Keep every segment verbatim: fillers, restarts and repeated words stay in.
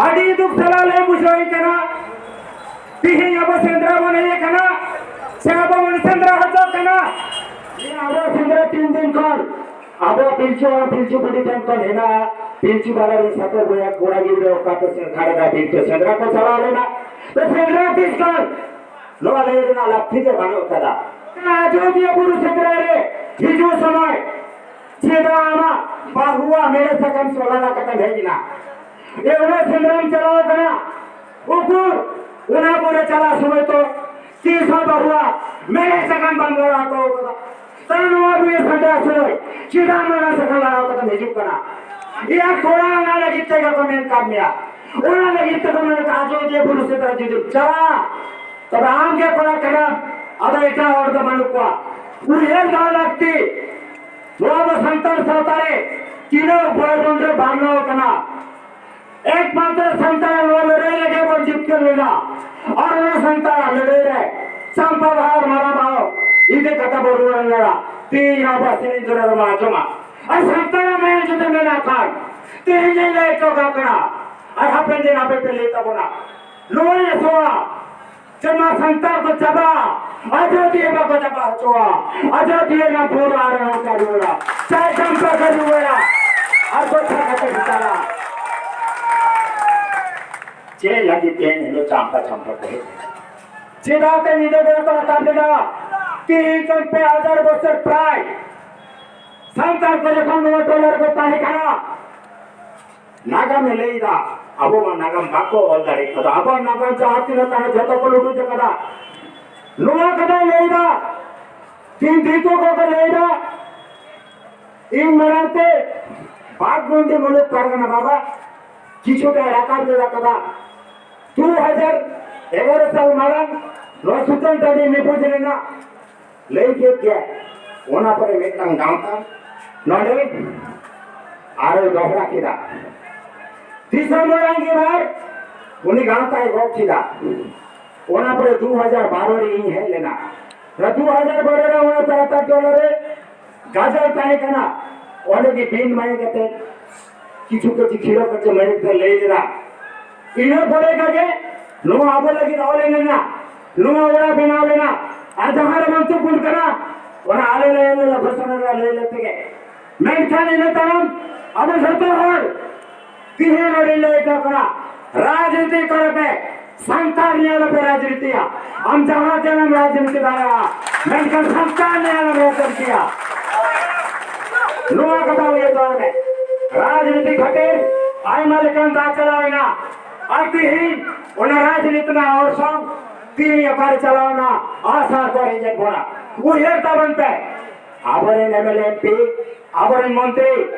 ᱟᱹᱰᱤ ᱫᱩᱠ ᱥᱟᱞᱟᱜ ᱞᱮ ᱵᱩᱡᱷᱟᱹᱣᱮᱫ ᱠᱟᱱᱟ᱾ ᱛᱤᱦᱤᱧ ᱟᱵᱚ ᱥᱮᱸᱫᱽᱨᱟ ᱵᱚᱱ ᱦᱮᱡ ᱟᱠᱟᱱᱟ, ᱥᱮ ᱟᱵᱚ ᱵᱚᱱ ᱥᱮᱸᱫᱽᱨᱟ ᱦᱚᱪᱚᱜ ᱠᱟᱱᱟ? ᱟᱵᱚ ᱥᱮᱸᱫᱽᱨᱟ ᱛᱤᱱ ᱫᱤᱱ ᱠᱷᱚᱱ ᱟᱵᱚ ᱯᱤᱞᱪᱩ ᱦᱟᱲᱟᱢ ᱯᱤᱞᱪᱩ ᱵᱩᱰᱷᱤ ᱴᱷᱮᱱ ᱠᱷᱚᱱ ᱦᱮᱱᱟᱜᱼᱟ, ᱯᱤᱞᱪᱩ ᱵᱟᱵᱟ ᱨᱮᱱ ᱥᱟᱛᱮ ᱵᱚᱭᱦᱟ ᱠᱚᱲᱟ ᱜᱤᱫᱽᱨᱟᱹ ᱚᱠᱟ ᱠᱚ ᱥᱮᱸᱫᱽᱨᱟ ᱨᱮ ᱵᱤᱨ ᱛᱮ ᱥᱮᱸᱫᱽᱨᱟ ᱠᱚ ᱪᱟᱞᱟᱣ ᱞᱮᱱᱟ, ᱛᱚ ᱥᱮᱸᱫᱽᱨᱟ ᱛᱤᱥ ᱠᱷᱚᱱ ᱱᱚᱣᱟ ᱞᱟᱹᱭ ᱨᱮᱱᱟᱜ ᱞᱟᱹᱠᱛᱤ ᱜᱮ ᱵᱟᱹᱱᱩᱜ ᱠᱟᱫᱟ᱾ ᱟᱡᱚᱫᱤᱭᱟᱹ ᱵᱩᱨᱩ ᱥᱮᱸᱫᱽᱨᱟ ᱨᱮ ᱦᱤᱡᱩᱜ ᱥᱚᱢᱚᱭ ᱪᱮᱫᱟᱜ ᱟᱢᱟᱜ ᱵᱟᱹᱦᱩᱣᱟᱜ ᱢᱮᱲᱦᱮᱫ ᱥᱟᱠᱟᱢ ᱥᱚᱞᱟ ᱠᱟᱛᱮᱢ ᱦᱮᱡ ᱮᱱᱟ? ᱮ, ᱚᱱᱟ ᱥᱮᱸᱫᱽᱨᱟᱢ ᱪᱟᱞᱟᱣ ᱠᱟᱱᱟ, ᱩᱠᱩᱨ ᱚᱱᱟ ᱵᱩᱨᱩ ᱪᱟᱞᱟᱜ ᱥᱚᱢᱚᱭ ᱛᱚ ᱛᱤᱥ ᱦᱚᱸ ᱵᱟᱹᱦᱩᱣᱟᱜ ᱢᱮᱲᱦᱮᱫ ᱥᱟᱠᱟᱢ ᱵᱟᱢ ᱞᱟᱲᱟ ᱦᱚᱴᱚ ᱠᱟᱫᱟ᱾ ᱛᱟᱦᱞᱮ ᱱᱚᱣᱟ ᱵᱩᱨᱩ ᱥᱮᱸᱫᱽᱨᱟ ᱥᱚᱢᱚᱭ ᱪᱮᱫᱟᱜ ᱢᱮᱲᱦᱮᱫ ᱥᱟᱠᱟᱢ ᱞᱟᱲᱟ ᱠᱟᱛᱮᱢ ᱦᱤᱡᱩᱜ ᱠᱟᱱᱟ? ᱮᱭᱟ ᱠᱚᱲᱟ, ᱚᱱᱟ ᱞᱟᱹᱜᱤᱫ ᱛᱮᱜᱮ ᱠᱚ ᱢᱮᱱ ᱠᱟᱫ ᱢᱮᱭᱟ, ᱚᱱᱟ ᱞᱟᱹᱜᱤᱫ ᱛᱮᱠᱚ ᱢᱮᱱ ᱠᱟᱫ ᱟᱡᱚᱫᱤᱭᱟᱹ ᱵᱩᱨᱩ ᱥᱮᱸᱫᱽᱨᱟ ᱡᱩᱫᱤᱢ ᱪᱟᱞᱟᱜᱼᱟ, ᱛᱚᱵᱮ ᱟᱢ ᱜᱮ ᱠᱚᱲᱟ ᱠᱟᱱᱟᱢ, ᱟᱫᱚ ᱮᱴᱟᱜ ᱦᱚᱲ ᱫᱚ ᱵᱟᱹᱱᱩᱜ ᱠᱚᱣᱟ᱾ ᱩᱭᱦᱟᱹᱨ ᱫᱚᱦᱚ ᱞᱟᱹᱠᱛᱤ, ᱱᱚᱣᱟ ᱫᱚ ᱥᱟᱱᱛᱟᱲ ᱥᱟᱶᱛᱟ ᱨᱮ ᱛᱤᱱᱟᱹᱜ ᱵᱚᱲ ᱵᱚᱱ ᱨᱮ ᱵᱟᱨᱱᱟᱣ ᱠᱟᱱᱟ᱾ ᱮᱠᱢᱟᱛᱨᱚ ᱥᱟᱱᱛᱟᱲ ᱱᱚᱣᱟ ᱞᱟᱹᱲᱦᱟᱹᱭ ᱨᱮᱜᱮ ᱵᱚᱱ ᱡᱤᱛᱠᱟᱹᱨ ᱞᱮᱱᱟ᱾ ᱟᱨ ᱚᱱᱟ ᱥᱟᱱᱛᱟᱲ ᱞᱟᱹᱲᱦᱟᱹᱭ ᱨᱮ ᱪᱟᱢᱯᱟ ᱵᱟᱦᱟ ᱟᱨ ᱢᱟᱨᱟ ᱵᱟᱦᱟ ᱤᱫᱤ ᱠᱟᱛᱮ ᱵᱚᱱ ᱨᱩᱣᱟᱹᱲ ᱞᱮᱱᱟ᱾ ᱛᱮᱦᱮᱧ ᱟᱵᱚᱣᱟᱜ ᱥᱮᱨᱮᱧ ᱫᱩᱨᱟᱹᱝ ᱨᱮ ᱵᱚᱱ ᱟᱸᱡᱚᱢᱟ᱾ ᱟᱨ ᱥᱟᱱᱛᱟᱲᱟᱜ ᱢᱟᱭᱟᱢ ᱡᱩᱫᱤ ᱢᱮᱱᱟᱜ ᱠᱷᱟᱱ, ᱛᱮᱦᱮᱧ ᱤᱧ ᱞᱟᱹᱭ ᱦᱚᱴᱚ ᱠᱟᱜ ᱠᱟᱱᱟ, ᱟᱨ ᱦᱟᱯᱮᱱ ᱫᱤᱱ ᱟᱯᱮ ᱯᱮ ᱞᱟᱹᱭ ᱛᱟᱵᱚᱱᱟ᱾ ᱱᱚᱣᱟ ᱟᱥᱚᱜᱼᱟ ᱡᱮ ᱱᱚᱣᱟ ᱥᱟᱱᱛᱟᱲ ᱠᱚ ᱪᱟᱵᱟ, ᱟᱡᱚᱫᱤᱭᱟᱹ ᱵᱟᱠᱚ ᱪᱟᱵᱟ ᱦᱚᱪᱚᱣᱟ᱾ ᱟᱡᱚᱫᱤᱭᱟᱹ ᱨᱮᱱᱟᱜ ᱵᱩᱨᱩ ᱟᱨ ᱚᱱᱠᱟ ᱨᱩᱣᱟᱹᱲᱟ, ᱪᱟᱭ ᱪᱟᱢᱯᱟ ᱠᱚ ᱨᱩᱣᱟᱹᱲᱟ, ᱟᱨ ᱠᱚ ᱪᱷᱟᱲᱟ ᱠᱚ ᱵᱷᱤᱛᱟᱨᱟ᱾ ᱪᱮᱫ ᱞᱟᱹᱜᱤᱫ ᱛᱮ ᱮᱱᱦᱤᱞᱳᱜ ᱪᱟᱢᱯᱟ ᱪᱟᱢᱯᱟ ᱠᱚ ᱦᱮᱡ ᱞᱮᱱᱟ? ᱪᱮᱫᱟᱜ ᱛᱮ ᱧᱤᱫᱟᱹ ᱵᱮᱲᱟ ᱠᱚ ᱨᱟᱠᱟᱵ ᱞᱮᱱᱟ? ᱛᱤᱦᱤᱧ ᱠᱷᱚᱱ ᱯᱮ ᱦᱟᱡᱟᱨ ᱵᱚᱪᱷᱚᱨ ᱯᱨᱟᱭ ᱥᱟᱱᱛᱟᱲ ᱠᱚ ᱡᱚᱠᱷᱚᱱ ᱱᱚᱣᱟ ᱴᱚᱞᱟ ᱨᱮᱠᱚ ᱛᱟᱦᱮᱸ ᱠᱟᱱᱟ, ᱱᱟᱜᱟᱢᱮ ᱞᱟᱹᱭ ᱮᱫᱟ, ᱟᱵᱚ ᱢᱟ ᱱᱟᱜᱟᱢ ᱵᱟᱠᱚ ᱚᱞ ᱫᱟᱲᱮ ᱠᱟᱫᱟ᱾ ᱟᱵᱚᱣᱟᱜ ᱱᱟᱜᱟᱢ ᱡᱟᱦᱟᱸ ᱛᱤᱱᱟᱹᱜ ᱛᱟᱦᱮᱸ, ᱡᱷᱚᱛᱚ ᱠᱚ ᱞᱩᱴᱩᱡ ᱟᱠᱟᱫᱟ᱾ ᱱᱚᱣᱟ ᱠᱟᱛᱷᱟᱭ ᱞᱟᱹᱭ ᱮᱫᱟ, ᱛᱤᱱ ᱫᱤᱠᱩ ᱠᱚᱠᱚ ᱞᱟᱹᱭ ᱮᱫᱟ, ᱤᱧ ᱢᱟᱲᱟᱝ ᱛᱮ ᱵᱟᱜᱽᱢᱩᱱᱰᱤ ᱢᱩᱞᱩᱠ ᱯᱟᱨᱜᱟᱱᱟ ᱵᱟᱵᱟ ᱠᱤᱪᱷᱩᱴᱟᱭ ᱨᱟᱠᱟᱵ ᱞᱮᱫᱟ ᱠᱟᱛᱷᱟ᱾ ᱫᱩ ᱦᱟᱡᱟᱨ ᱮᱜᱟᱨᱚ ᱥᱟᱞ ᱢᱟᱲᱟᱝ ᱱᱚᱣᱟ ᱥᱩᱛᱟᱹᱱ ᱴᱟᱺᱰᱤ ᱱᱤᱯᱩᱡ ᱨᱮᱱᱟᱜ ᱞᱟᱹᱭ ᱠᱮᱫ ᱜᱮᱭᱟ᱾ ᱚᱱᱟ ᱯᱚᱨᱮ ᱢᱤᱫᱴᱟᱝ ᱜᱟᱶᱛᱟ ᱱᱚᱰᱮ ᱟᱨᱚᱭ ᱫᱚᱦᱲᱟ ᱠᱮᱫᱟ᱾ ᱫᱤᱥᱚᱢ ᱢᱟᱲᱟᱝ ᱜᱮ ᱵᱟᱨ ᱩᱱᱤ ᱜᱟᱶᱛᱟᱭ ᱜᱚᱜ ᱠᱮᱫᱟ᱾ ᱚᱱᱟ ᱯᱚᱨᱮ ᱫᱩ ᱦᱟᱡᱟᱨ ᱵᱟᱨᱚ ᱨᱮ ᱤᱧ ᱦᱮᱡ ᱞᱮᱱᱟ᱾ ᱚᱱᱟ ᱫᱩ ᱦᱟᱡᱟᱨ ᱵᱟᱨᱚ ᱨᱮ ᱚᱱᱟ ᱛᱟᱲᱟᱛᱟᱲ ᱴᱚᱞᱟ ᱨᱮ ᱜᱟᱡᱟᱲ ᱛᱟᱦᱮᱸ ᱠᱟᱱᱟ᱾ ᱚᱸᱰᱮ ᱜᱮ ᱵᱤᱱ ᱢᱟᱭ ᱠᱟᱛᱮ ᱠᱤᱪᱷᱩ ᱠᱤᱪᱷᱩ ᱠᱷᱤᱲᱚ ᱠᱟᱛᱮ ᱢᱟᱹᱭ ᱛᱮ ᱞᱟᱹᱭ ᱞᱮᱫᱟ, ᱤᱱᱟᱹ ᱯᱚᱨᱮ ᱠᱷᱟᱱ ᱜᱮ ᱱᱚᱣᱟ ᱟᱵᱚ ᱞᱟᱹᱜᱤᱫ ᱚᱞ ᱞᱮᱱᱟ, ᱱᱚᱣᱟ ᱚᱲᱟᱜ ᱵᱮᱱᱟᱣ ᱞᱮᱱᱟ, ᱟᱨ ᱡᱟᱦᱟᱸ ᱨᱮᱵᱚᱱ ᱛᱩᱯᱩᱱ ᱠᱟᱱᱟ, ᱚᱱᱟ ᱟᱞᱮ ᱞᱮ ᱞᱟᱹᱭ ᱞᱮ ᱜᱷᱳᱥᱚᱱᱟ ᱞᱮ ᱞᱟᱹᱭ ᱞᱮ ᱛᱮᱜᱮ᱾ ᱢᱮᱱᱠᱷᱟᱱ ᱤᱱᱟᱹ ᱛᱟᱭᱚᱢ ᱟᱵᱚ ᱡᱷᱚᱛᱚ ᱦᱚᱲ ᱛᱤᱦᱤᱧ ᱱᱚᱰᱮ ᱞᱟᱹᱭ ᱠᱟᱜ ᱠᱟᱱᱟ, ᱨᱟᱡᱽᱱᱤᱛᱤ ᱠᱚᱨᱮ ᱯᱮ ᱥᱟᱱᱛᱟᱲ ᱱᱤᱭᱟᱹ ᱞᱮ ᱯᱮ ᱨᱟᱡᱽᱱᱤᱛᱤᱭᱟ᱾ ᱟᱢ ᱡᱟᱦᱟᱸ ᱛᱤᱱᱟᱹᱜ ᱨᱟᱡᱽᱱᱤᱛᱤ ᱫᱟᱲᱮᱭᱟᱜᱼᱟ, ᱢᱮᱱᱠᱷᱟᱱ ᱥᱟᱱᱛᱟᱲ ᱱᱤᱭᱟᱹ ᱞᱮ ᱨᱟᱡᱽᱱᱤᱛᱤᱭᱟ᱾ ᱱᱚᱣᱟ ᱠᱟᱛᱷᱟ ᱩᱭᱦᱟᱹᱨ ᱫᱚᱦᱚᱭ ᱢᱮ᱾ ᱨᱟᱡᱽᱱᱤᱛᱤ ᱠᱷᱟᱹᱛᱤᱨ ᱟᱭᱢᱟ ᱞᱮᱠᱟᱱ ᱫᱟᱜ ᱪᱟᱞᱟᱣ ᱮᱱᱟ, ᱟᱨ ᱛᱤᱦᱤᱧ ᱚᱱᱟ ᱨᱟᱡᱽᱱᱤᱛᱤ ᱨᱮᱱᱟᱜ ᱚᱨᱥᱚᱝ ᱛᱤᱦᱤᱧ ᱚᱠᱟᱨᱮ ᱪᱟᱞᱟᱣ ᱮᱱᱟ, ᱟᱥᱟ ᱠᱚᱨᱮ ᱧᱮᱞ ᱵᱚᱱᱟ᱾ ᱩᱭᱦᱟᱹᱨ ᱛᱟᱵᱚᱱ ᱯᱮ, ᱟᱵᱚᱨᱮᱱ M L A, M P, ᱟᱵᱚᱨᱮᱱ ᱢᱚᱱᱛᱨᱤ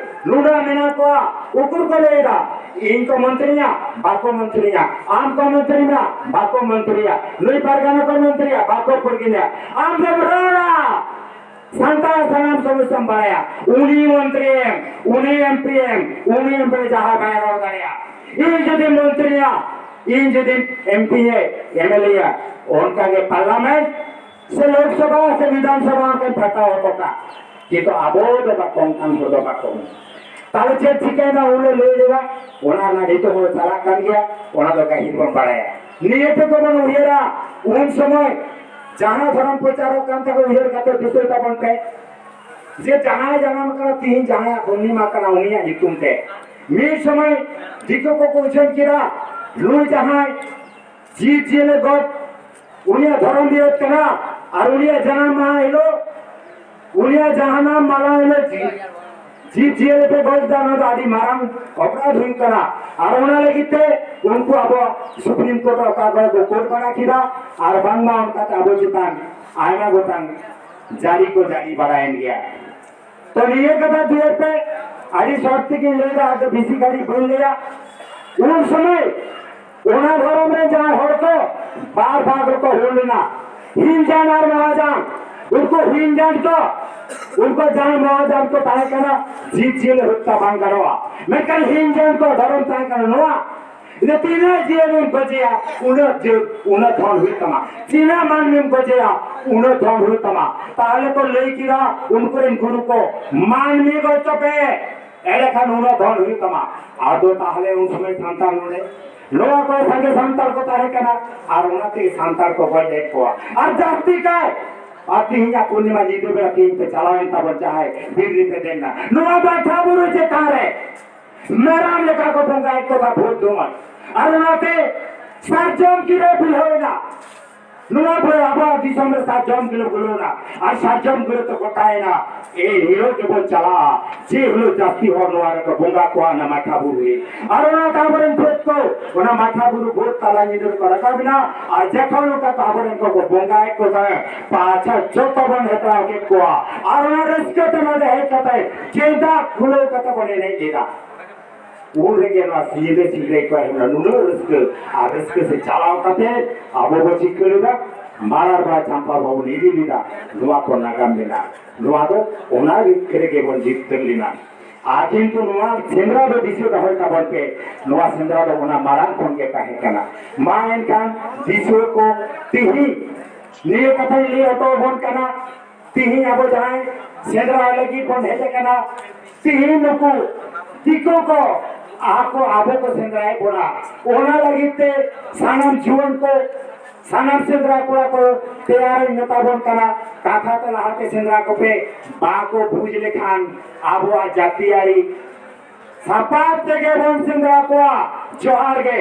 ᱱᱩᱱᱟᱹᱜ ᱢᱮᱱᱟᱜ ᱠᱚᱣᱟ, ᱩᱠᱩᱨ ᱠᱚ ᱞᱟᱹᱭ ᱮᱫᱟ, ᱤᱧ ᱠᱚ ᱢᱚᱱᱛᱨᱤᱧᱟ, ᱵᱟᱠᱚ ᱢᱚᱱᱛᱨᱤᱧᱟ, ᱟᱢ ᱠᱚ ᱢᱚᱱᱛᱨᱤᱧᱟ, ᱵᱟᱠᱚ ᱢᱚᱱᱛᱨᱤᱭᱟ, ᱱᱩᱭ ᱯᱟᱨᱜᱟᱱᱟ ᱠᱚ ᱢᱚᱱᱛᱨᱤᱭᱟ, ᱵᱟᱠᱚ ᱯᱩᱨᱜᱤᱧᱟ᱾ ᱟᱢ ᱫᱚᱢ ᱨᱚᱲᱟ, ᱥᱟᱱᱛᱟᱲ ᱥᱟᱱᱟᱢ ᱥᱚᱢᱚᱥᱥᱟᱢ ᱵᱟᱲᱟᱭᱟ, ᱩᱱᱤ ᱢᱚᱱᱛᱨᱤ ᱮᱢ, ᱩᱱᱤ ᱮᱢ ᱯᱤ ᱮᱢ, ᱩᱱᱤ ᱮᱢ ᱯᱤ ᱡᱟᱦᱟᱸ ᱵᱟᱭ ᱨᱚᱲ ᱫᱟᱲᱮᱭᱟᱜᱼᱟ, ᱤᱧ ᱡᱩᱫᱤ ᱢᱚᱱᱛᱨᱤᱭᱟ, ᱤᱧ ᱡᱩᱫᱤ M P A, M L A ᱭᱟ, ᱚᱱᱠᱟᱜᱮ ᱯᱟᱨᱞᱟᱢᱮᱱᱴ ᱥᱮ ᱞᱳᱠᱥᱚᱵᱷᱟ ᱥᱮ ᱵᱤᱫᱷᱟᱱ ᱥᱚᱵᱷᱟ ᱠᱚ ᱯᱷᱟᱴᱟᱣ ᱦᱚᱴᱚ ᱠᱟᱜ᱾ ᱠᱤᱱᱛᱩ ᱟᱵᱚ ᱫᱚ ᱵᱟᱠᱚ, ᱚᱱᱠᱟᱱ ᱦᱚᱲ ᱫᱚ ᱵᱟᱠᱚ᱾ ᱛᱟᱦᱞᱮ ᱪᱮᱫ ᱪᱤᱠᱟᱹᱭᱮᱱᱟ ᱩᱱᱨᱮ ᱞᱟᱹᱭ ᱞᱮᱫᱟ, ᱚᱱᱟ ᱨᱮᱱᱟᱜ ᱱᱤᱛᱚᱜ ᱦᱚᱸ ᱪᱟᱞᱟᱜ ᱠᱟᱱ ᱜᱮᱭᱟ, ᱚᱱᱟ ᱫᱚ ᱜᱟᱹᱦᱤᱨ ᱵᱚᱱ ᱵᱟᱲᱟᱭᱟ᱾ ᱱᱤᱭᱟᱹ ᱛᱮᱫᱚ ᱵᱚᱱ ᱩᱭᱦᱟᱹᱨᱟ, ᱩᱱ ᱥᱚᱢᱚᱭ ᱡᱟᱦᱟᱸ ᱫᱷᱚᱨᱚᱢ ᱯᱨᱚᱪᱟᱨᱚᱜ ᱠᱟᱱ ᱛᱟᱠᱚ ᱩᱭᱦᱟᱹᱨ ᱠᱟᱛᱮ ᱫᱤᱥᱟᱹᱭ ᱛᱟᱵᱚᱱ ᱯᱮ, ᱡᱮ ᱡᱟᱦᱟᱸᱭ ᱡᱟᱱᱟᱢ ᱠᱟᱱᱟ ᱛᱤᱦᱤᱧ, ᱡᱟᱦᱟᱸᱭᱟᱜ ᱯᱩᱨᱱᱤᱢᱟ ᱠᱟᱱᱟ ᱩᱱᱤᱭᱟᱜ ᱧᱩᱛᱩᱢ ᱛᱮ᱾ ᱢᱤᱫ ᱥᱚᱢᱚᱭ ᱫᱤᱠᱩ ᱠᱚᱠᱚ ᱩᱪᱷᱟᱹᱱ ᱠᱮᱫᱟ, ᱱᱩᱭ ᱡᱟᱦᱟᱸᱭ ᱡᱤᱵᱽ ᱡᱤᱭᱟᱹᱞᱤ ᱜᱚᱡ, ᱩᱱᱤᱭᱟᱜ ᱫᱷᱚᱨᱚᱢ ᱵᱤᱨᱳᱫᱷ ᱠᱟᱱᱟ, ᱟᱨ ᱩᱱᱤᱭᱟᱜ ᱡᱟᱱᱟᱢ ᱢᱟᱦᱟ ᱦᱤᱞᱳᱜ, ᱩᱱᱤᱭᱟᱜ ᱡᱟᱱᱟᱢ ᱢᱟᱦᱟ ᱦᱤᱞᱳᱜ ᱡᱤ-, ᱡᱤᱵᱽ ᱡᱤᱭᱟᱹᱞᱤ ᱯᱮ ᱜᱚᱡ ᱮᱫᱟ, ᱚᱱᱟ ᱫᱚ ᱟᱹᱰᱤ ᱢᱟᱨᱟᱝ ᱚᱯᱨᱟᱫᱷ ᱦᱩᱭᱩᱜ ᱠᱟᱱᱟ᱾ ᱟᱨ ᱚᱱᱟ ᱞᱟᱹᱜᱤᱫ ᱛᱮ ᱩᱱᱠᱩ ᱟᱵᱚ ᱥᱩᱯᱨᱤᱢ ᱠᱳᱨᱴ ᱚᱠᱟ ᱠᱚᱨᱮ ᱠᱚ ᱠᱳᱨᱴ ᱵᱟᱲᱟ ᱠᱮᱫᱟ, ᱟᱨ ᱵᱟᱝᱢᱟ ᱚᱱᱠᱟᱛᱮ ᱟᱵᱚ ᱪᱮᱛᱟᱱ ᱟᱭᱢᱟ ᱜᱚᱴᱟᱝ ᱡᱟᱹᱨᱤ ᱠᱚ ᱡᱟᱹᱨᱤ ᱵᱟᱲᱟᱭᱮᱱ ᱜᱮᱭᱟ᱾ ᱛᱚ ᱱᱤᱭᱟᱹ ᱠᱟᱛᱷᱟ ᱫᱩᱭᱟᱨ ᱯᱮ ᱟᱹᱰᱤ ᱥᱚᱨᱴ ᱛᱮᱜᱮᱧ ᱞᱟᱹᱭᱫᱟ, ᱟᱫᱚ ᱵᱮᱥᱤ ᱜᱷᱟᱹᱲᱤᱡ ᱵᱟᱹᱧ ᱞᱟᱹᱭᱟ᱾ ᱩᱱ ᱥᱚᱢᱚᱭ ᱚᱱᱟ ᱫᱷᱚᱨᱚᱢ ᱨᱮ ᱡᱟᱦᱟᱸᱭ ᱦᱚᱲ ᱠᱚ ᱵᱟᱨ ᱵᱷᱟᱜᱽ ᱨᱮᱠᱚ ᱦᱩᱭ ᱞᱮᱱᱟ, ᱦᱤᱱᱡᱟᱱ ᱟᱨ ᱢᱚᱦᱟᱡᱟᱱ᱾ ᱩᱱᱠᱩ ᱦᱤᱱᱡᱟᱱ ᱠᱚ, ᱩᱱᱠᱩ ᱡᱟᱦᱟᱸᱭ ᱢᱚᱦᱟᱡᱟᱱ ᱠᱚ ᱛᱟᱦᱮᱸ ᱠᱟᱱᱟ, ᱡᱤᱵᱽ ᱡᱤᱭᱟᱹᱞᱤ ᱦᱚᱛᱛᱟ ᱵᱟᱝ ᱜᱟᱱᱚᱜᱼᱟ, ᱢᱮᱱᱠᱷᱟᱱ ᱦᱤᱱᱡᱟᱱ ᱠᱚ ᱫᱷᱚᱨᱚᱢ ᱛᱟᱦᱮᱸ ᱠᱟᱱᱟ ᱱᱚᱣᱟ, ᱡᱮ ᱛᱤᱱᱟᱹᱜ ᱡᱤᱭᱟᱹᱞᱤᱢ ᱜᱚᱡᱮᱭᱟ, ᱩᱱᱟᱹᱜ ᱡᱤᱞ, ᱩᱱᱟᱹᱜ ᱫᱷᱚᱱ ᱦᱩᱭᱩᱜ ᱛᱟᱢᱟ᱾ ᱛᱤᱱᱟᱹᱜ ᱢᱟᱹᱱᱢᱤᱢ ᱜᱚᱡᱮᱭᱟ, ᱩᱱᱟᱹᱜ ᱫᱷᱚᱱ ᱦᱩᱭᱩᱜ ᱛᱟᱢᱟ᱾ ᱛᱟᱦᱞᱮ ᱠᱚ ᱞᱟᱹᱭ ᱠᱮᱫᱟ ᱩᱱᱠᱩ ᱨᱮᱱ ᱜᱩᱨᱩ ᱠᱚ, ᱢᱟᱹᱱᱢᱤ ᱜᱚᱡ ᱠᱚᱯᱮ, ᱮᱸᱰᱮᱠᱷᱟᱱ ᱩᱱᱟᱹᱜ ᱫᱷᱚᱱ ᱦᱩᱭᱩᱜ ᱛᱟᱢᱟ᱾ ᱟᱫᱚ ᱛᱟᱦᱞᱮ ᱩᱱ ᱥᱚᱢᱚᱭ ᱥᱟᱱᱛᱟᱲ ᱱᱚᱰᱮ ᱱᱚᱣᱟ ᱠᱚ ᱥᱟᱸᱜᱮ ᱥᱟᱱᱛᱟᱲ ᱠᱚ ᱛᱟᱦᱮᱸ ᱠᱟᱱᱟ, ᱟᱨ ᱚᱱᱟᱛᱮ ᱥᱟᱱᱛᱟᱲ ᱠᱚ ᱜᱚᱡ ᱞᱮᱫ ᱠᱚᱣᱟ᱾ ᱟᱨ ᱡᱟᱹᱥᱛᱤ ᱠᱟᱭ ᱟᱨ ᱛᱮᱦᱮᱧᱟᱜ ᱯᱩᱨᱱᱤᱢᱟ ᱧᱤᱫᱟᱹ ᱵᱮᱲᱟ ᱛᱮᱦᱮᱧ ᱯᱮ ᱪᱟᱞᱟᱣᱮᱱ ᱛᱟᱵᱚᱱ, ᱡᱟᱦᱟᱸᱭ ᱵᱤᱨ ᱨᱮᱯᱮ ᱫᱮᱡ ᱮᱱᱟ, ᱱᱚᱣᱟ ᱵᱟᱴᱷᱟ ᱵᱩᱨᱩ ᱪᱮᱛᱟᱱ ᱨᱮ ᱢᱮᱨᱚᱢ ᱞᱮᱠᱟ ᱠᱚ ᱵᱚᱸᱜᱟᱭᱮᱫ ᱠᱚ ᱛᱟᱦᱮᱸ ᱵᱷᱳᱨ ᱫᱷᱩᱢᱟᱹ᱾ ᱟᱨ ᱚᱱᱟᱛᱮ ᱥᱟᱨᱡᱚᱢ ᱜᱤᱨᱟᱹ ᱵᱤᱞᱦᱟᱹᱣ ᱮᱱᱟ᱾ ᱱᱚᱣᱟ ᱠᱚᱨᱮ ᱟᱵᱚᱣᱟᱜ ᱫᱤᱥᱚᱢ ᱨᱮ ᱥᱟᱨᱡᱚᱢ ᱜᱤᱨᱟᱹ ᱵᱩᱞᱟᱹᱣᱱᱟ ᱟᱨ ᱥᱟᱨᱡᱚᱢ ᱜᱤᱨᱟᱹ ᱛᱮ ᱜᱚᱴᱟᱭᱮᱱᱟ᱾ ᱮᱱ ᱦᱤᱞᱳᱜ ᱜᱮᱵᱚᱱ ᱪᱟᱞᱟᱜᱼᱟ, ᱡᱮ ᱦᱤᱞᱳᱜ ᱡᱟᱹᱥᱛᱤ ᱦᱚᱲ ᱱᱚᱣᱟ ᱨᱮᱠᱚ ᱵᱚᱸᱜᱟ ᱠᱚᱣᱟ, ᱚᱱᱟ ᱢᱟᱴᱷᱟ ᱵᱩᱨᱩ ᱨᱮ᱾ ᱟᱨ ᱚᱱᱟ ᱛᱟᱵᱚᱨᱮᱱ ᱵᱷᱩᱛ ᱠᱚ ᱚᱱᱟ ᱢᱟᱴᱷᱟ ᱵᱩᱨᱩ ᱵᱷᱳᱨ ᱛᱟᱞᱟ ᱧᱤᱫᱟᱹ ᱨᱮᱠᱚ ᱨᱟᱠᱟᱵ ᱮᱱᱟ᱾ ᱟᱨ ᱡᱚᱠᱷᱚᱱ ᱚᱱᱠᱟ ᱠᱚ ᱟᱵᱚᱨᱮᱱ ᱠᱚᱠᱚ ᱵᱚᱸᱜᱟᱭᱮᱫ ᱠᱚ ᱛᱟᱦᱮᱸᱫ, ᱯᱟᱪᱷᱟ ᱡᱚᱛᱚ ᱵᱚᱱ ᱦᱮᱯᱨᱟᱣ ᱠᱮᱫ ᱠᱚᱣᱟ᱾ ᱟᱨ ᱚᱱᱟ ᱨᱟᱹᱥᱠᱟᱹ ᱛᱮ ᱱᱚᱰᱮ ᱦᱮᱡ ᱠᱟᱛᱮ ᱜᱮᱸᱫᱟᱜ ᱠᱷᱩᱞᱟᱹᱣ ᱠᱟᱛᱮ ᱵᱚᱱ ᱮᱱᱮᱡ ᱞᱮᱫᱟ᱾ ᱩᱱ ᱨᱮᱜᱮ ᱱᱚᱣᱟ ᱥᱤᱧ ᱨᱮ ᱥᱤᱧ ᱨᱮ ᱠᱚ ᱮᱢ ᱮᱱᱟ ᱱᱩᱱᱟᱹᱜ ᱨᱟᱹᱥᱠᱟᱹ᱾ ᱟᱨ ᱨᱟᱹᱥᱠᱟᱹ ᱥᱮ ᱪᱟᱞᱟᱣ ᱠᱟᱛᱮ ᱟᱵᱚ ᱵᱚ ᱪᱤᱠᱟᱹ ᱞᱮᱫᱟ? ᱢᱟᱨᱟᱲ ᱵᱟᱲᱟ ᱪᱟᱢᱯᱟ ᱵᱟᱵᱚᱱ ᱤᱫᱤ ᱞᱮᱫᱟ᱾ ᱱᱚᱣᱟ ᱠᱚ ᱱᱟᱜᱟᱢ ᱢᱮᱱᱟᱜᱼᱟ᱾ ᱱᱚᱣᱟ ᱫᱚ ᱚᱱᱟ ᱨᱮᱜᱮ ᱵᱚᱱ ᱡᱤᱛᱠᱟᱹᱨ ᱞᱮᱱᱟ᱾ ᱟᱨ ᱠᱤᱱᱛᱩ ᱱᱚᱣᱟ ᱥᱮᱸᱫᱽᱨᱟ ᱫᱚ ᱫᱤᱥᱟᱹ ᱫᱚᱦᱚᱭ ᱛᱟᱵᱚᱱ ᱯᱮ, ᱱᱚᱣᱟ ᱥᱮᱸᱫᱽᱨᱟ ᱫᱚ ᱚᱱᱟ ᱢᱟᱨᱟᱝ ᱠᱷᱚᱱ ᱜᱮ ᱛᱟᱦᱮᱸ ᱠᱟᱱᱟ᱾ ᱢᱟ ᱮᱱᱠᱷᱟᱱ ᱫᱤᱥᱩᱣᱟᱹ ᱠᱚ ᱛᱤᱦᱤᱧ ᱱᱤᱭᱟᱹ ᱠᱟᱛᱷᱟᱧ ᱞᱟᱹᱭ ᱦᱚᱴᱚ ᱟᱵᱚᱱ ᱠᱟᱱᱟ, ᱛᱤᱦᱤᱧ ᱟᱵᱚ ᱡᱟᱦᱟᱸᱭ ᱥᱮᱸᱫᱽᱨᱟ ᱞᱟᱹᱜᱤᱫ ᱵᱚᱱ ᱦᱮᱡ ᱟᱠᱟᱱᱟ, ᱛᱤᱦᱤᱧ ᱱᱩᱠᱩ ᱫᱤᱠᱩ ᱠᱚ ᱟᱠᱚ ᱟᱵᱚ ᱠᱚ ᱥᱮᱸᱫᱽᱨᱟᱭᱮᱫ ᱵᱚᱱᱟ᱾ ᱚᱱᱟ ᱞᱟᱹᱜᱤᱫ ᱛᱮ ᱥᱟᱱᱟᱢ ᱡᱩᱣᱟᱹᱱ ᱠᱚ, ᱥᱟᱱᱟᱢ ᱥᱮᱸᱫᱽᱨᱟ ᱠᱚᱲᱟ ᱠᱚ ᱛᱮᱭᱟᱨᱤᱧ ᱢᱮᱛᱟ ᱵᱚᱱ ᱠᱟᱱᱟ, ᱠᱟᱛᱷᱟ ᱛᱮ ᱞᱟᱦᱟᱛᱮ ᱥᱮᱸᱫᱽᱨᱟ ᱠᱚᱯᱮ᱾ ᱵᱟᱠᱚ ᱵᱩᱡᱽ ᱞᱮᱠᱷᱟᱱ ᱟᱵᱚᱣᱟᱜ ᱡᱟᱹᱛᱤᱭᱟᱹᱨᱤ ᱥᱟᱯᱟᱵ ᱛᱮᱜᱮ ᱵᱚᱱ ᱥᱮᱸᱫᱽᱨᱟ ᱠᱚᱣᱟ᱾ ᱡᱚᱦᱟᱨ ᱜᱮ᱾